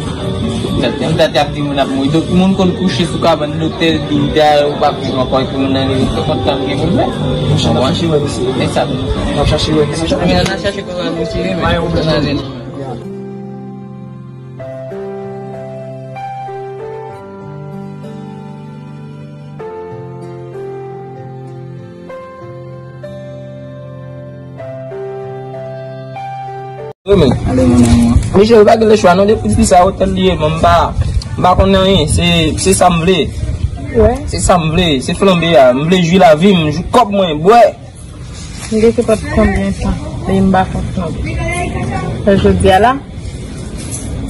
Egzakteman, m ta te ap di moun ap mouri. Donk, moun konn kouche sou kabann lotèl, di ou pa viv ankò, epi moun nan li, se kont tan ki pou l fè. N ap chache wè misye. E sa. N ap chache wè misye. N ap chache wè misye, men. Pa gen pwoblèm. Wi, men. Ale, mon amour. Mesye, yo pa gen lechwa, non, depi di sa, otèl li ye, men m pa, m pa konn anyen. Se, se sa m vle. Wi. Se sa m vle. Se flanbe a. M vle jwi lavi m, jwi kòb mwen, bwè. M gen se pa t konbyen tan depi m pa fè flanbe. Jodi a la,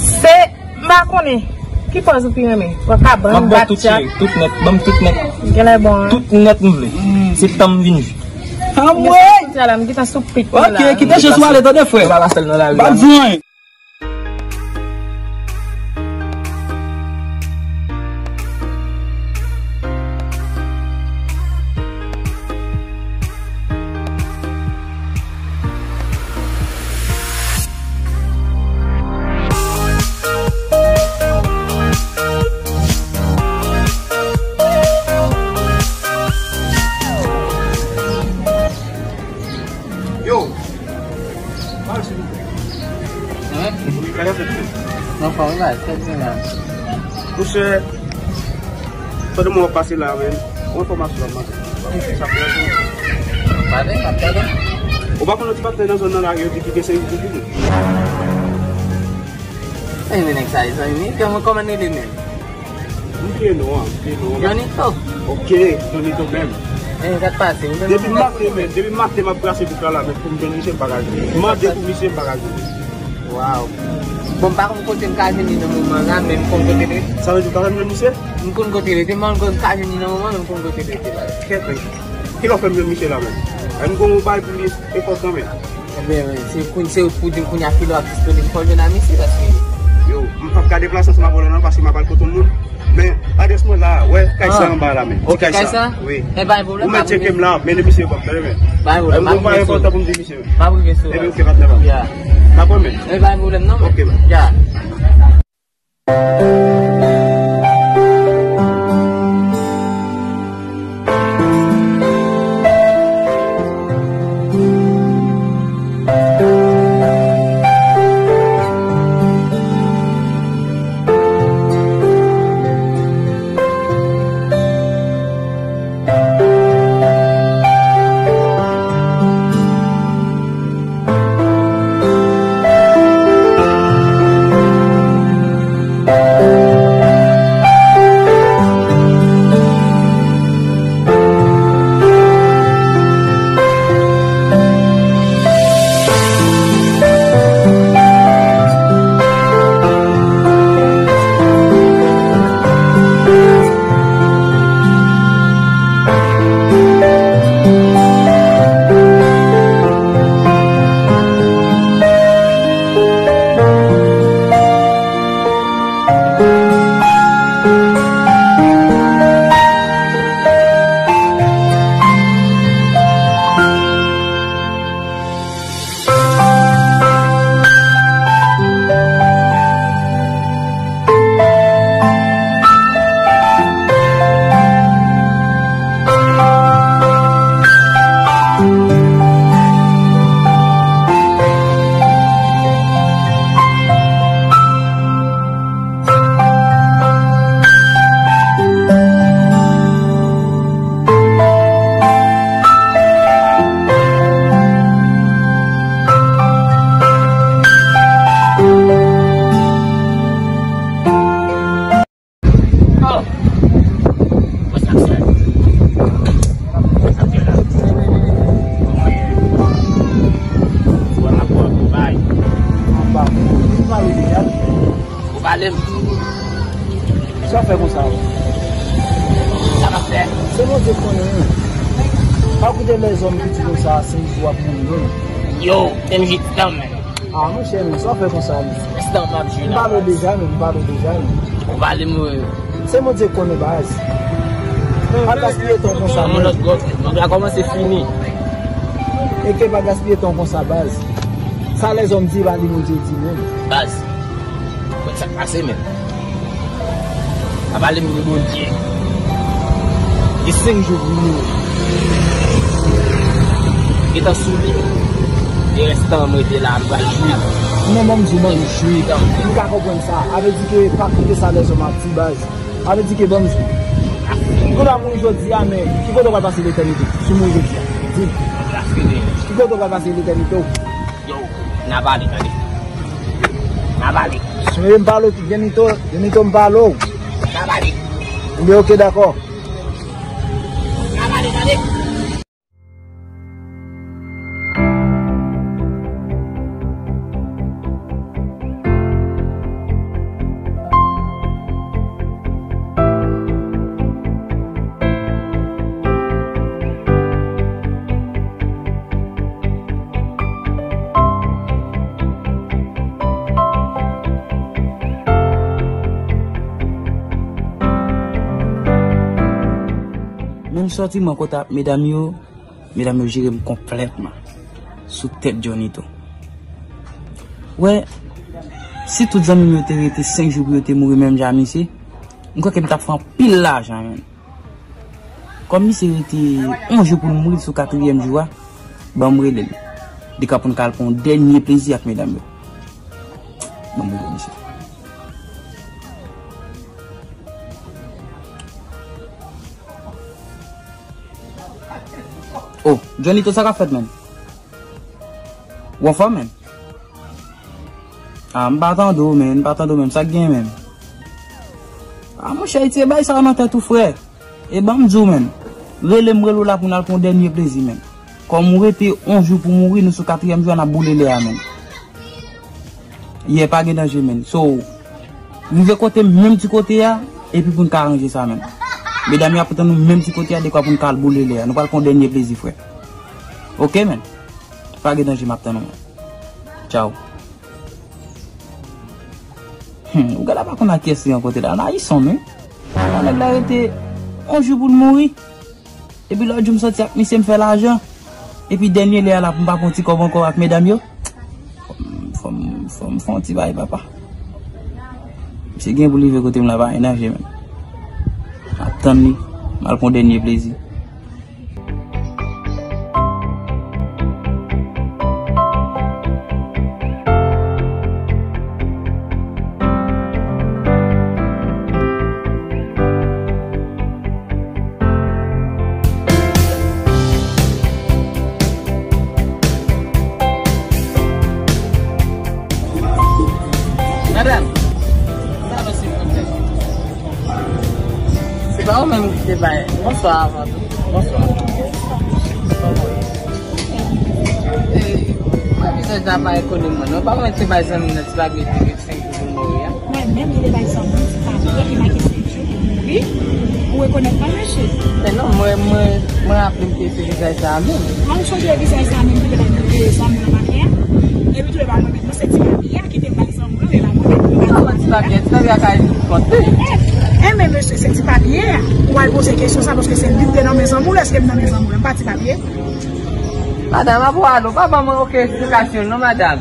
se, m pa konnen ki pòz ou pi renmen. Pran kabann, bat chat. M ap ba w tout cheri, tout nèt, ban m tout nèt. Genlè bon, hein? Tout nèt m vle. Se tan m vin jwi. Anmwey! Jodi a la, m gentan sou pik mwen la. Ok, kite chans ou ale, tande, frè. Pa ba sèl nan lari a, non. Yo! Pale silvouplè. Wi, kòman w fè? Anfòm, wi, la, trè byen la. Monchè, pandan mwen w ap pase la, men, yon enfòmasyon w ap mande. Sa fè yon... Pale, m ap tande. Ou pa konn yon ti patnè nan zòn nan la, yo di ki gen seri de moun. E men nèg sa, zanmi, kòman, kòman l rele menm? M bliye non an, m bliye non an. Johnny Top. Ok, Johnny Top menm. E, sa k pase? Depi maten, men, depi maten m ap brase bouk la la, men pou m jwenn misye m pa ka jwenn. M mande pou misye m pa ka jwenn. Waw. Bon, m pa konn kote m ka jwenn li nan moman la, men m konn kote l rete. Sa vle di w pa janm jwenn misye? M konn kote l rete, m pa konn kote m ka jwenn li nan moman, men m konn kote l rete la. Kèt, men. Kilè w fè m jwenn misye la menm? M gon bagay pou li, e fò kanmenm. Ebyen, se koun-, se pou di m kounye a kilè w ap disponib pou w jwenn a misye, paske... Yo, m p ap ka deplase ansanm avè w la non, paske m ap al kote yon moun. Men, adrès mwen la, wè, kay sa anba la, men. Ti kay sa? Wi. E pa gen pwoblèm. Ou mèt tcheke m la, mennen misye ban m, tande, men. Pa gen pwoblèm, m ap rive sou ou. M ap rive sou ou. Ebyen, ok, patnè pa m. Ya. N ap wè, men. E pa gen pwoblèm non, men. Ok, men. Ya. Ou pale m. Sa w fè konsa? Sa m ap fè? Se Bondye k konnen, wi. Pa koute lèzòm ki di konsa, senk jou w ap mouri, wi. Yo, M J Stan, man. Ah, monchè, men, sa w fè konsa, men? Stan, m ap jwi la. M pale w deja, men, m pale w deja, men. Ou pale m, wi. Se Bondye k konnen, baz. Pa gaspiye tan konsa, men. Yon lòt gòt, m ap la kòmanse fini. E ke pa gaspiye tan konsa, baz. Sa lèzòm di, pa li Bondye di, men. Baz. Wè sa k pase, men. Pa pale m de Bondye. Gen senk jou pou m mouri. Gentan sou li. E rès tan m rete la, m pral jwi. Non, ban m di w, ban m jwi. M ka konprann sa. A vle di ke pa koute sa lèzòm ap di, baz. A vle di ke ban m jwi. Ou la mouri jodi a, men ki kote w pral pase letènite? Si w mouri jodi a, di m. Ki kote w pral pase letènite w? Yo, n a pale, tande. N a pale. Si w vle m pale w tou, Jenito, Jenito, m pale w. N a pale. Ebyen, oke, dakò. N a pale, tande. Men m sòti mwen kote ak medam yo, medam yo jere m konplètman. Sou tèt Johnny tou. Wè, si tout zanmi m yo te rete senk jou pou yo te mouri menm jan a misye, m kwè ke m t ap fè anpil lajan, menm. Kòm misye rete yon jou pou l mouri sou katriyèm jou a, ban m rele l. Dekwa pou n ka al pran yon dènye plezi ak medam yo. Ban m rele misye. Oh, Johnny, to sa k ap fèt, menm? Ou anfòm, menm? Ah, m pa tande w, menm, m pa tande w, menm, sa k gen, menm? Ah, monchè, retire bagay sa yo nan tèt ou, frè. E ban m di w, menm. Rele m, rele w la pou n al pran yon dènye plezi, menm. Kòm ou rete yon jou pou mouri, nou sou katriyèm jou a, n ap boule lè a, menm. Yeah, pa gen danje, menm. So, rive kote m, menm ti kote a, epi pou n ka ranje sa, menm. Medam yo ap tann nou menm ti kote a, dekwa pou n ka al boule lè a. Nou pral pran yon dènye plezi, frè. Oke, menm. Pa gen danje, m ap tann ou, menm. Tchaw. Hmm, ou gade pa konn ak kiyès li an kote la. Nan Ayisyon, men. Nan nèg la rete yon jou pou l mouri. Epi lòt jou m sòti ak misye, m fè lajan. Epi dènye lè a la pou m pa pran ti kòb ankò ak medam yo. Fò m, fò m, fò m fè yon ti bagay, papa. Misye gen pou l rive kote m la, pa gen danje, menm. M ap tann li. M al pran dènye plezi. Madanm, sa nou silvouplè? Se pa ou menm ki te bay. Bonswa avan tou. Bonswa. Eh, mwen vizaj la pa rekoni mwen non. Pa mwen te bay zanmi nan ti papye ki ret senk jou pou l mouri a. Mwen menm ki te bay zanmi ti papye ki make senk jou pou l mouri. Ou rekonèt mwen, mesye? Men non, mwen, mwen, mwen raple m ke se vizaj sa a menm. Mwen sonje vizaj sa a menm ki te bay zanmi nan maten an. Epi tou le pa mwen menm, non, se ti papye a ki te bay zanmi. Sa pa ti papye, ti papye a ka ede w konte. Eh, eh, men mesye, se ti papye a. Ou al poze kesyon sa, paske se li ki te nan men zanmi w, èske m nan men zanmi w, m pa ti papye? Madanm, ap wale, ou pa ban mwen okenn esplikasyon, non, madanm.